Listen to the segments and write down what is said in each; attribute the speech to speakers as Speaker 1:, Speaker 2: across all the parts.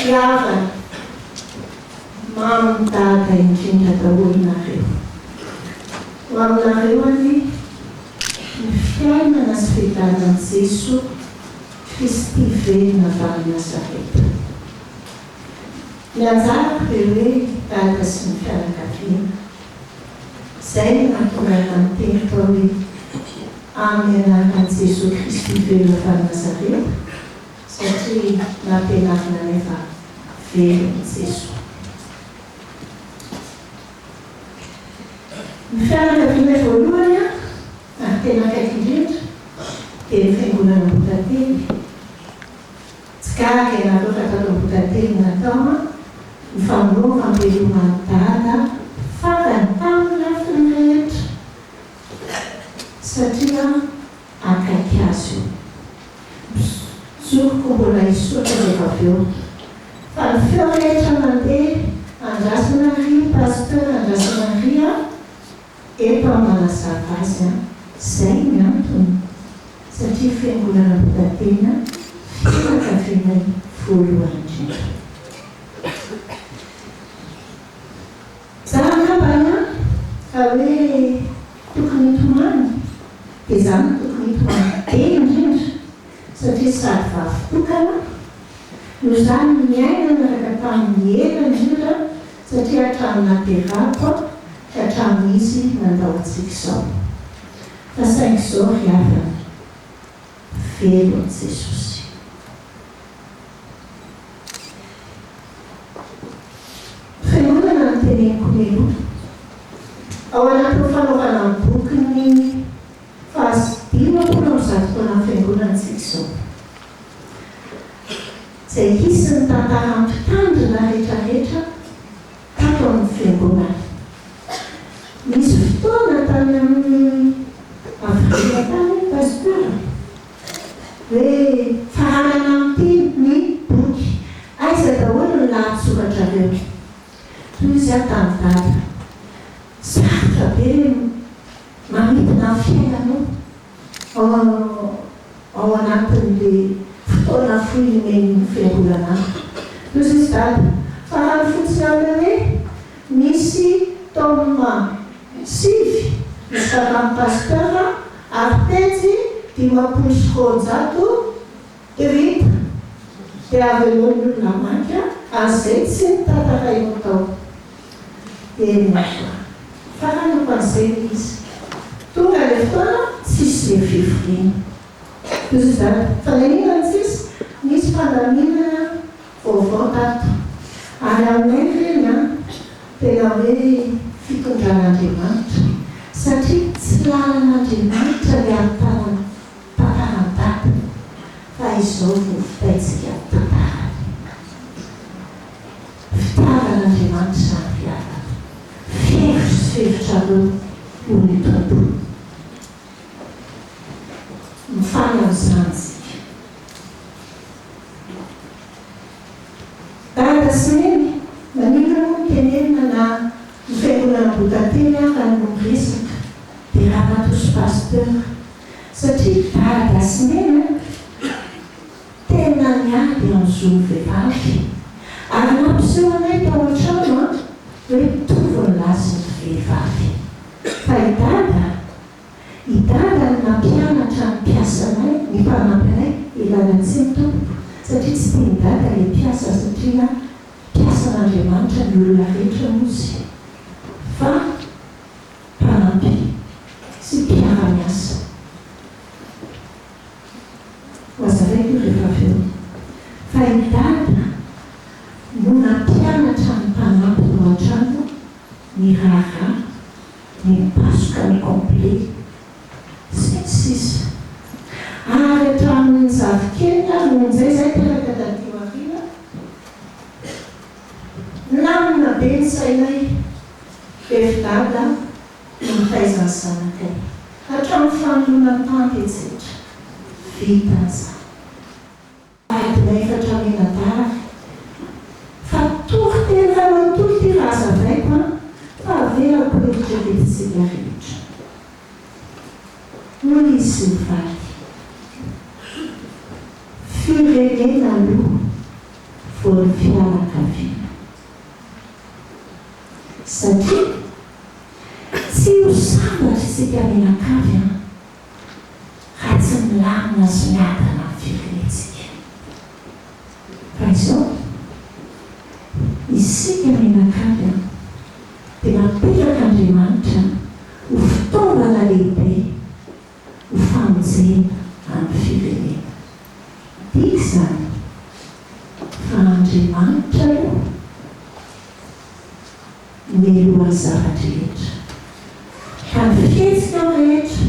Speaker 1: Ry havana, mamin'i Dada indrindra daholo nareo. Ho aminareo anie ny fiainana sy fiadanan'i Jesoa Kristy velona avy any Nazareta. Ny anjarako dia hoe Dada sy ny fianakaviana. Izay no nahatonga ahy niteny tao hoe amin'ny anaran'i Jesoa Kristy velona avy any Nazareta satria nampianarina anay fa velona Jesoa. Ny fianakavianay voalohany ary tena akaiky indrindra dia ny Fiangonana Ambohitately. Tsy gaga ianareo fa tato Ambohitately no natao ny famonoam-pameloma an'i Dada farany tamin'ny lafiny rehetra satria akaiky azy io. Mijoro ko mbola hisaotra rehefa avy eo. Fa ny feo rehetra mandeha andrasana ry Pasteur andrasana ry a eto aho manazava azy an zay ny antony satria fiangonana Ambohitatena fianakavianay voalohany indrindra. Za angambany an ka hoe tokony hitomany dia za no tokony hitomany be indrindra satria sady vavy tokana no za niaina niaraka taminy ela indrindra satria hatramin'ny naterahako ka hatramin'izy nandao antsika izao. Fa saingy izao ry havana, velona Jesosy. Fenoana no teneniko mialoha. Ao anatin'ny fanaovana ny bokin'ny faha 150 taonan'ny Fiangonana isika izao. Izay hisy ny tantara mpitandrina rehetrarehetra tato amin'ny Fiangonana. Nisy fotoana tany amin'ny avril tany Pasteur hoe faranana amin'ity ny boky. Aiza daholo ny lahatsoratrareo? Toy izy aho tamin'i Dada. Sarotra be ny manidina ny fiainanao ao anatin'ilay fotoana fohy nomen'ny fiangonana ahy. Toy izy Dada. Farano fotsiny amin'ilay hoe misy tome sivy nosoratan'ny Pasteur ary pejy 250 teo hita dia avelao ny olona hamaky an'izay tsy notantarainao tao. Eny aloha. Faranako an'izay ilay izy. Tonga ilay fotoana, tsisy ilay fivoriana. Toy izany. Fa naninona no tsisy? Nisy fandaminana vaovao tato. Ary aminay ireny an, tena hoe fitondran'Andriamanitra. Satria tsy lalan'Andriamanitra ny ahitana tantaran-dada, fa izao vao vitaintsika ny tantarany. Fitiavan'Andriamanitra izany ry havana. Fihevitro sy fihevitrareo, hoy ny Tompo. Mifaly amin'izany isika. Dada sy Neny, maninona moa no tenenina na ny fiangonana Ambohitantely ara no miresaka dia ramatoa sy Pasteur? Satria Dada sy Neny an, tena niady amin'ny zon'ny vehivavy ary nampiseho anay tao an-trano an hoe mitovy ny lahy sy ny vehivavy. Fa i Dada I Dada no nampianatra ny mpiasanay, ny mpanampy anay, ilana tsiny tompoko, satria tsy tian'i Dada ilay mpiasa satria mpiasan'Andriamanitra ny olona rehetra hozy fa mpanampy sy mpiara-miasa. Ho hazavaiko io rehefa avy eo. Fa i Dada no nampianatra ny mpanampy tao an-trano ny raharaha ny mipasoka ny complet sy ny sisa Ary hatramin'ny zafikeliny ary no njay zay teraka taty aoriana Milamina be ny sainay Befy dada no mitaiza ny zanakay Hatramin'ny fanoloana tanty etsetra Vita zany. Adina efatra mianadahy fa toriteny iray manontolo ity raha hazavaiko an, fa avelako hoeritreretintsika rehetra. Hoy izy mivady, Firenena aloha. vao ny fianakaviana. Satria tsy ho sambatra isika mianakavy an, raha tsy milamina sy miadana ny firenentsika. Fa izao, isika mianakavy an, dia napetrak'Andriamanitra ho fitaovana lehibe ho famonjena an'ny firenena. Midika izany fa Andriamanitra aloha no mialoha ny zava-drehetra, ka ny fihetsikao rehetra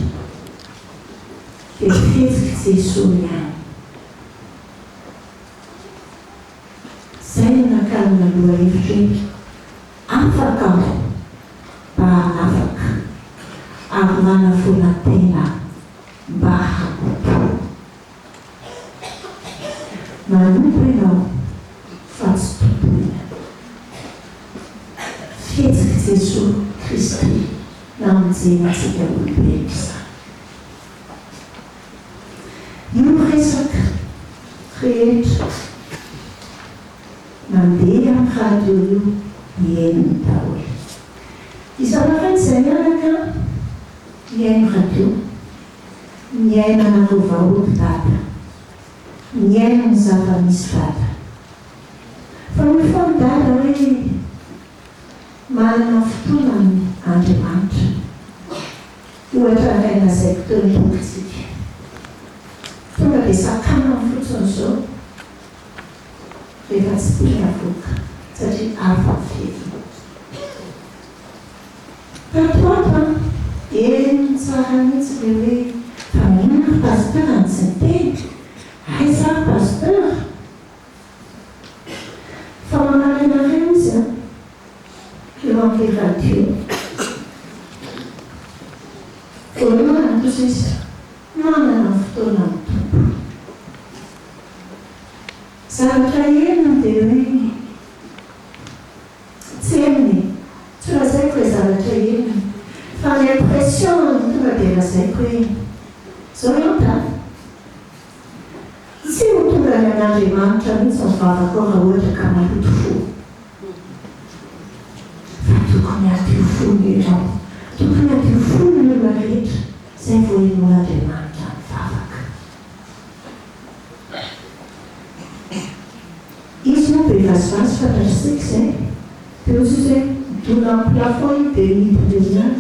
Speaker 1: dia fihetsik'i Jesoa ihany. Izay no nakarina lohahevitra hoe Afaka aho mba hanafaka ary manafoana tena mba hanompo. Manompo ianao fa tsy tompoina. Fihetsik'i Jesoa Kristy namonjena antsika olombelona izany. Io resaka rehetra mandeha amin'ny radio io henony daholo. Isan'andro izay mianaka mihaino radio. Miaina anareo vahoaka dada. Miaina ny zava-misy dada. Fa hoy foana dada hoe manana fotoana Andriamanitra. Ohatra ilay lazaiko teo ny bokintsika. Tonga dia sakanany fotsiny izao rehefa tsy tiany avoaka satria hafa ny fiheviny. Tato ho ato an, henony tsara mihitsy ilay hoe fa maninona ry Pasteur no tsy niteny? Aiza ary Pasteur? Fa mamaly anareo izy an, eo amin'ilay radio. Voalohany kosa izy manana ny fotoana ny Tompo. Zavatra henony dia hoe. Tsy henony e! Tsy lazaiko ilay zavatra henony fa ny impression no tonga dia lazaiko hoe zao ianao dada, tsy ho tonga any amin'Andriamanitra mihitsy ny vavakao raha ohatra ka maloto fo. Fa tokony hadio fo ny ianao, tokony hadio fo ny olona rehetra izay vao henoan'Andriamanitra ny vavaka. Izy moa be vazivazy fantatr'isika izay. Dia hoy izy hoe midona amin'ny plafond io dia midina eo ihany.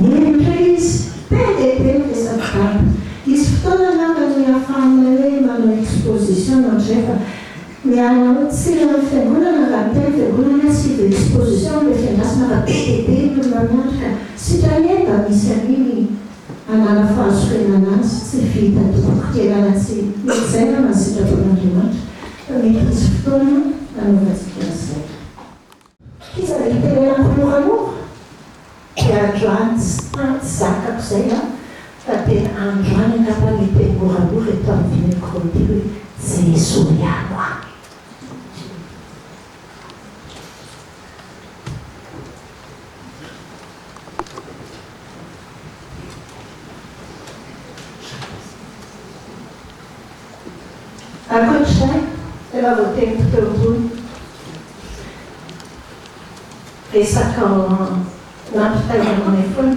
Speaker 1: Nihevitra izy, be dia be ny resak'i Dada. Hisy fotoana angamba ny ahafahanay hoe manao exposition na ohatr'izay fa miala hoe tsy ilay fiangonana raha ny tena fiangonana asivo exposition amin'ilay fiandrasana fa be dia be ny olona miandry ka sitrany eny mba misy an'iny Hanala fahasorenana azy, tsy vita tompoko hialana tsiny, mety izay angamba ny sitrapon'Andriamanitra fa mety hisy fotoana hanaovantsika an'izay. K'iza le hitenenako moramora? Dia androany tsy tanty zakako izay an, fa tena androany angamba aho hiteny moramora eto amin'ity micro ity hoe Jeso ihany hoa. Ankoatr'izay, efa voateniko teo ambony, resaka nampitaina aminay foana.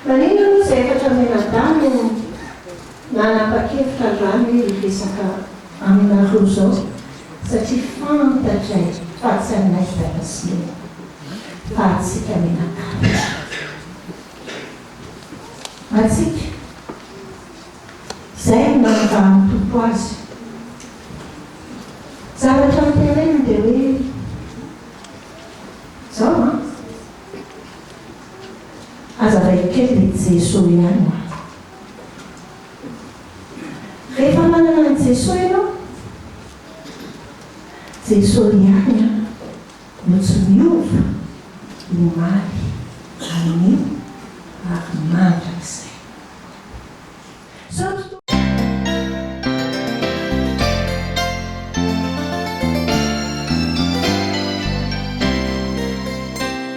Speaker 1: Maninona moa izay efatra mianadahy no nanapa-kevitra androany hoe hiresaka aminareo izao? Satria fantatray fa tsy anay Dada sy Neny. Fa antsika mianakavy. Antsika. Izay no nanavahan'ny Tompo azy. Zavatra noteneniny dia hoe, Izao an, hazavaiko kely dia Jeso ihany hoa. Rehefa manana an'i Jeso ianao, Jeso ihany an. No tsy miova omaly, anio ary mandrakizay. Sao tsy.